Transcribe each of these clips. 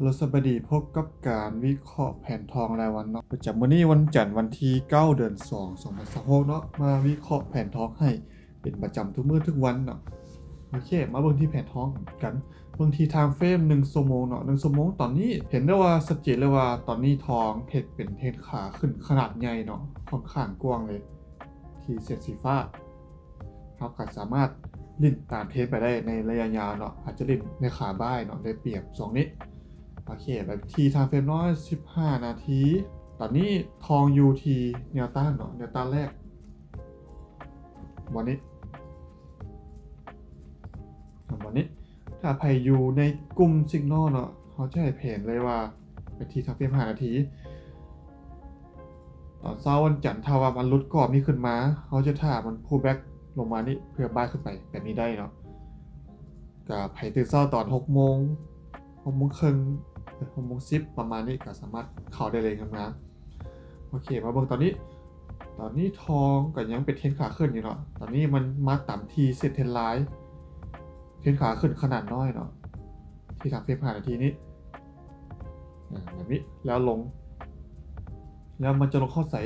ຮັລໂຫຼ ສະບາຍດີ, ພົບກັບການວິເຄາະແຜນທອງລາຍວັນເນາະ, ປະຈຳມື້ນີ້ວັນຈັນ ວັນທີເກົ້າ ເດືອນສອງ ສອງພັນຊາວຫົກເນາະ, ມາວິເຄາະແຜນທອງໃຫ້ເປັນປະຈຳທຸກມື້ທຸກວັນເນາະ. ໂອເຄ, ມາເບິ່ງທີ່ແຜນທອງກັນ, ເບິ່ງທີ່ time frame ໜຶ່ງຊົ່ວໂມງເນາະ, ໜຶ່ງຊົ່ວໂມງຕອນນີ້ເຫັນໄດ້ວ່າຊັດເຈນເລີຍວ່າ ຕອນນີ້ທອງເຮັດເປັນເທຣນຂາຂຶ້ນຂະໜາດໃຫຍ່ເນາະ, ຂ້ອນຂ້າງກວ້າງເລີຍ ທີ່ເສັ້ນສີຟ້າ. ເຮົາກໍສາມາດຫຼິ້ນຕາມເທຣນໄປໄດ້ໃນໄລຍະຍາວເນາະ, ອາດຈະຫຼິ້ນໃນຂາບາຍເນາະ, ໄດ້ປຽບຊ່ວງນີ້. ໂອເຄ, ໄປທີ່ time frame ໜ້ອຍ ສິບຫ້ານາທີ, ຕອນນີ້ທອງຢູ່ທີ່ແນວຕ້ານເນາະ, ແນວຕ້ານແລກ ບ່ອນນີ້, ບ່ອນນີ້. ຖ້າໃຜຢູ່ໃນກຸ່ມ Signal ເນາະ, ເຮົາຈະໃຫ້ແຜນເລີຍວ່າໄປທີ່ time frame ຫ້ານາທີ. ຕອນເຊົ້າວັນຈັນ ຖ້າວ່າມັນຫຼຸດກອບນີ້ຂຶ້ນມາ, ເຮົາຈະຖ້າມັນ pull back ລົງມານີ້ ເພື່ອບາຍຂຶ້ນໄປແບບນີ້ໄດ້ເນາະ. ກະໃຜຕື່ນເຊົ້າຕອນຫົກໂມງ, ຫົກໂມງເຄິ່ງ, ຫົກໂມງສິບ ປະມານນີ້ ກະສາມາດເຂົ້າໄດ້ເລີຍງາມໆ. ໂອເຄ, ມາເບິ່ງຕອນນີ້, ຕອນນີ້ທອງກໍຍັງເປັນເທຣນຂາຂຶ້ນຢູ່ເນາະ, ຕອນນີ້ມັນມາຕາມທີ່ເສັ້ນເທຣນລາຍ, ເທຣນຂາຂຶ້ນຂະໜາດນ້ອຍເນາະ, ທີ່ time frame ຫ້ານາທີນີ້ ອາ ແບບນີ້ ແລ້ວລົງ, ແລ້ວມັນຈະລົງຮອດໃສ?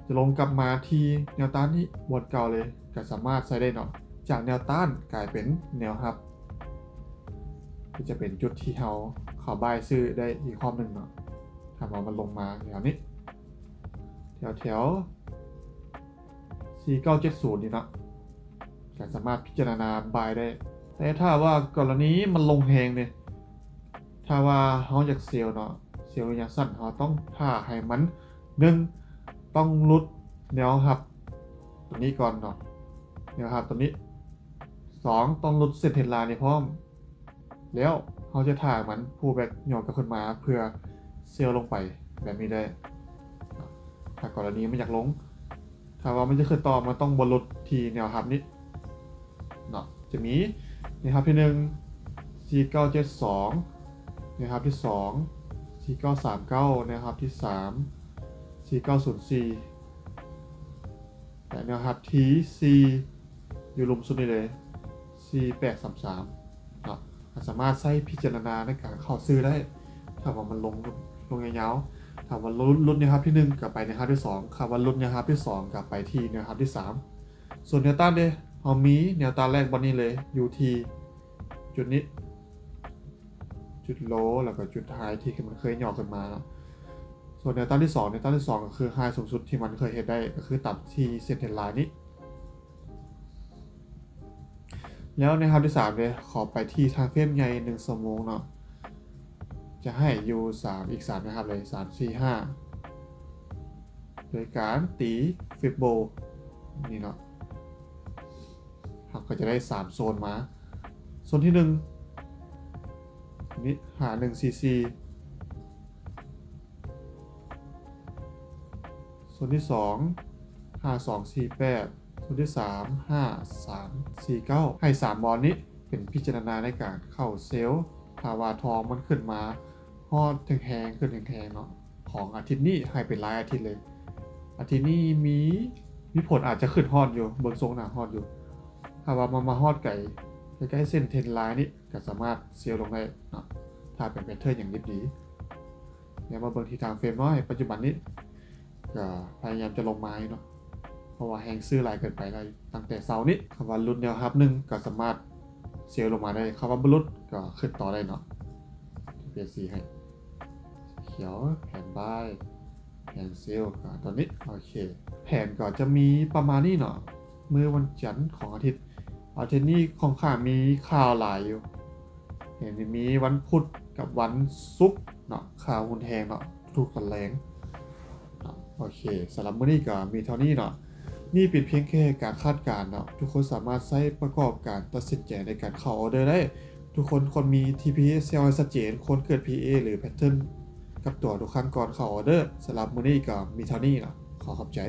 ຈະລົງກັບມາທີ່ແນວຕ້ານນີ້ບ່ອນເກົ່າເລີຍ, ກໍສາມາດໃຊ້ໄດ້ເນາະ, ຈາກແນວຕ້ານກາຍເປັນແນວຮັບ, ກໍຈະເປັນຈຸດທີ່ເຮົາເຂົ້າບາຍຊື້ໄດ້ອີກຮອບໜຶ່ງເນາະ. ຖ້າວ່າມັນລົງມາແຖວນີ້, ແຖວໆ ສີ່ເກົ້າເຈັດສູນນີ້ເນາະ, ກໍສາມາດພິຈາລະນາບາຍໄດ້. ແຕ່ຖ້າວ່າກໍລະນີມັນລົງແຮງເດ, ຖ້າວ່າເຮົາຢາກເຊວເນາະ, ເຊວໄລຍະສັ້ນ ເຮົາຕ້ອງຖ້າໃຫ້ມັນ ໜຶ່ງ ຕ້ອງຫຼຸດແນວຮັບຕົວນີ້ກ່ອນເນາະ, ແນວຮັບຕົວນີ້. ສອງ ຕ້ອງຫຼຸດເສັ້ນເທຣນລາຍນີ້ພ້ອມ. ແລ້ວເຮົາຈະຖ້າໃຫ້ມັນ pull back ຫຍໍ້ກັບຂຶ້ນມາເພື່ອເຊວລົງໄປແບບນີ້ໄດ້. ຖ້າກໍລະນີມັນຢາກລົງ, ຖ້າວ່າມັນຈະຂຶ້ນຕໍ່, ມັນຕ້ອງບໍ່ຫຼຸດທີ່ແນວຮັບນີ້ເນາະ. ຈະມີແນວຮັບທີໜຶ່ງ ສີ່ເກົ້າເຈັດສອງ, ແນວຮັບທີສອງ ສີ່ເກົ້າສາມເກົ້າ, ແນວຮັບທີສາມ ສີ່ເກົ້າສູນສີ່ ແລະ ແນວຮັບທີສີ່ ຢູ່ລຸ່ມສຸດນີ້ເລີຍ ສີ່ແປດສາມສາມເນາະ. ກໍສາມາດໃຊ້ພິຈາລະນາໃນການເຂົ້າຊື້ໄດ້ ຖ້າວ່າມັນລົງ ລົງຍາວໆ. ຖ້າວ່າຫຼຸດ ຫຼຸດແນວຮັບທີໜຶ່ງ ກໍໄປແນວຮັບທີສອງ, ຖ້າວ່າຫຼຸດແນວຮັບທີສອງ ກໍໄປທີ່ແນວຮັບທີສາມ. ສ່ວນແນວຕ້ານເດ, ເຮົາມີແນວຕ້ານແລກບ່ອນນີ້ເລີຍ ຢູ່ທີ່ຈຸດນີ້ ຈຸດ low ແລ້ວກໍຈຸດ high ທີ່ມັນເຄີຍຫຍໍ້ຂຶ້ນມາເນາະ. ສ່ວນແນວຕ້ານທີສອງ, ແນວຕ້ານທີສອງກໍຄື high ສູງສຸດທີ່ມັນເຄີຍເຮັດໄດ້ ກໍຄືຕາມທີ່ເສັ້ນເທຣນລາຍນີ້. ແລ້ວແນວຮັບທີສາມເດ, ຂໍໄປທີ່ time frame ໃຫຍ່ໜຶ່ງຊົ່ວໂມງເນາະ, ຈະໃຫ້ຢູ່ສາມ ອີກສາມແນວຮັບເລີຍ ສາມ ສີ່ ຫ້າ ໂດຍການຕີ Fibbo ນີ້ເນາະ. ເຮົາກໍຈະໄດ້ສາມໂຊນມາ, ໂຊນທີໜຶ່ງນີ້ ຫ້າໜຶ່ງສີ່ສີ່, ໂຊນທີສອງ ຫ້າສອງສີ່ແປດ, ໂຊນທີສາມ ຫ້າສາມສີ່ເກົ້າ. ໃຫ້ສາມບ່ອນນີ້ເປັນພິຈາລະນາໃນການເຂົ້າເຊວ. ຖ້າວ່າທອງມັນຂຶ້ນມາຮອດແຮງໆ ຂຶ້ນແຮງໆເນາະ, ຂອງອາທິດນີ້ໃຫ້ເປັນລາຍອາທິດເລີຍ. ອາທິດນີ້ມີ ມີຜົນອາດຈະຂຶ້ນຮອດຢູ່, ເບິ່ງຊົງໜ້າຮອດຢູ່. ຖ້າວ່າມັນມາຮອດໄກ ໃກ້ໆເສັ້ນເທຣນລາຍນີ້ ກໍສາມາດເຊວລົງໄດ້ເນາະ, ຖ້າເປັນແພດເທີນຢ່າງດິບດີ. ແລ້ວມາເບິ່ງທີ່ time frame ເນາະ, ໃນປັດຈຸບັນນີ້ກໍພະຍາຍາມຈະລົງມາຢູ່ເນາະ, ເພາະວ່າແຮງຊື້ຫຼາຍເກີນໄປແລ້ວ. ຕັ້ງແຕ່ເຊົ້ານີ້ ຄຳວ່າຫຼຸດແນວຮັບໜຶ່ງ ກໍສາມາດເຊວລົງມາໄດ້, ຄຳວ່າບໍ່ຫຼຸດ ກໍຂຶ້ນຕໍ່ໄດ້ເນາະ. ຈະປ່ຽນສີໃຫ້ ຂຽວ ແຜນບາຍ ແຜນເຊວ ອາ ຕອນນີ້. ໂອເຄ, ແຜນກໍຈະມີປະມານນີ້ເນາະ. ມື້ວັນຈັນຂອງອາທິດ, ອາທິດນີ້ຂ້ອນຂ້າງມີຂ່າວຫຼາຍຢູ່, ເຫັນມີວັນພຸດກັບວັນສຸກເນາະ, ຂ່າວຮຸນແຮງເນາະ ທຸກຕອນແລງເນາະ. ໂອເຄ, ສຳລັບມື້ນີ້ກໍມີເທົ່ານີ້ເນາະ. ນີ້ເປັນພຽງແຄ່ການຄາດການເນາະ, ທຸກຄົນສາມາດໃຊ້ປະກອບການຕັດສິນໃຈໃນການເຂົ້າອອເດີໄດ້. ທຸກຄົນຄວນມີ ທີພີເອັສ ແຊວໃຫ້ຊັດເຈນ, ຄວນເກີດ ພີເອ ຫຼື ແພດເທີນກັບຕົວທຸກຄັ້ງກ່ອນເຂົ້າອອເດີ. ສຳລັບມື້ນີ້ກໍມີເທົ່ານີ້ເນາະ, ຂໍຂອບໃຈ.